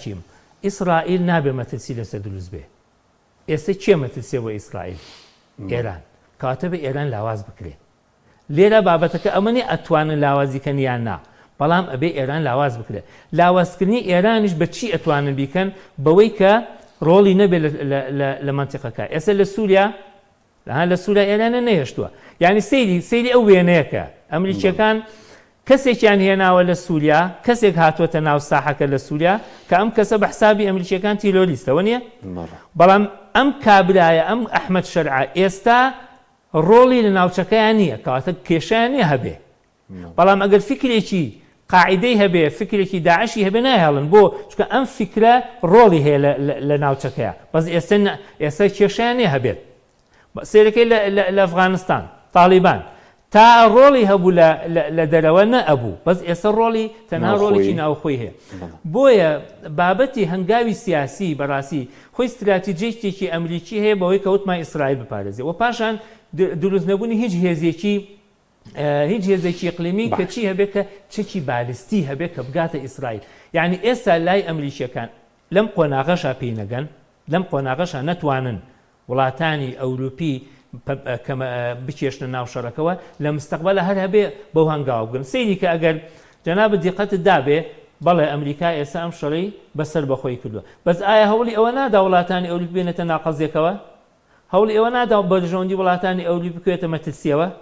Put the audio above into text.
حەکیم، ئیسرائیل نابێ مەترسی لەسەر دروست بێ. ئێستە کێ مەترسیە بۆ ئیسرائیل؟ ئێران. کەواتە بێ ئێران لاواز بکرێ. لێرە بابەتەکە ئەمە نیە ئەتوانن لاوازی کەن یان نا، بەڵام ئەبێ ئێران لاواز بکرێ. لاوازکردنی ئێرانیش بە چی ئەتوانن بیکەن؟ بەوەی کە ڕۆڵی نەبێ لە مەنتیقەکە. ئێستە لە سوریا ها لە سوریا ئێرانە نەهێشتووە. یانی سەیری سەیری ئەو وێنەیە کە ئەمریکیەکان کەسێکیان هێناوە لە سوریا، کەسێک هاتووەتە ناو ساحەکە لە سوریا کە ئەم کەسە بە حسابی ئەمریکیەکان تیرۆریستە وەنیە؟ بەڵام ئەم کابرایە ئەم ئەحمەد شەرعە ئێستا ڕۆڵی لە ناوچەکەیا نییە کەواتە کێشەیان نییە هەبێ بەڵام ئەگەر فیکرێکی قاعیدەی هەبێ فیکرێکی داعشی هەبێ نایهێڵن بۆ چونکە ئەم فیکرە ڕۆڵی هەیە لە ناوچەکەیا بەس ئێستا ئێستا کێشەیان نییە هەبێت سەیرەکەی لە ئەفغانستان تاڵیبان تا ڕۆڵی هەبوو لە لە دەرەوە نە ئەبوو بەس ئێستا ڕۆڵی تەنها ڕۆڵێکی ناوخۆی هەیە بۆیە بابەتی هەنگاوی سیاسی بەڕاستی خۆی ستراتیجێکێکی ئەمریکی هەیە بەوەی کە وتمان ئیسرائیل بپارێزێ و پاشان دروست نەبوونی هیچ هێزێکی هیچ هێزێکی ئیقلیمی کە چی هەبێت کە چەکی بالستی هەبێت کە بگاتە ئیسرائیل یعنی ئێستا لای ئەمریکیەکان لەم قۆناغەشا پێی نەگەن لەم قۆناغەشا نەتوانن وڵاتانی ئەوروپی بکێشنە ناو شەڕەکەوە لە مستەقبەلا هەر هەبێ بەو هەنگاوە بگەن سەیری کە ئەگەر جەنابت دیقەتت دابێ بەڵێ ئەمریکا ئێستا ئەم شەڕەی بە سەربەخۆی کردووە بەس ئایا هەوڵی ئەوە نادا وڵاتانی ئەوروپی بێنێتە ناو قەزیەکەوە هەوڵی ئەوە نادا بەرژەوەندی وڵاتانی ئەوروپی بکەوێتە مەترسیەوە؟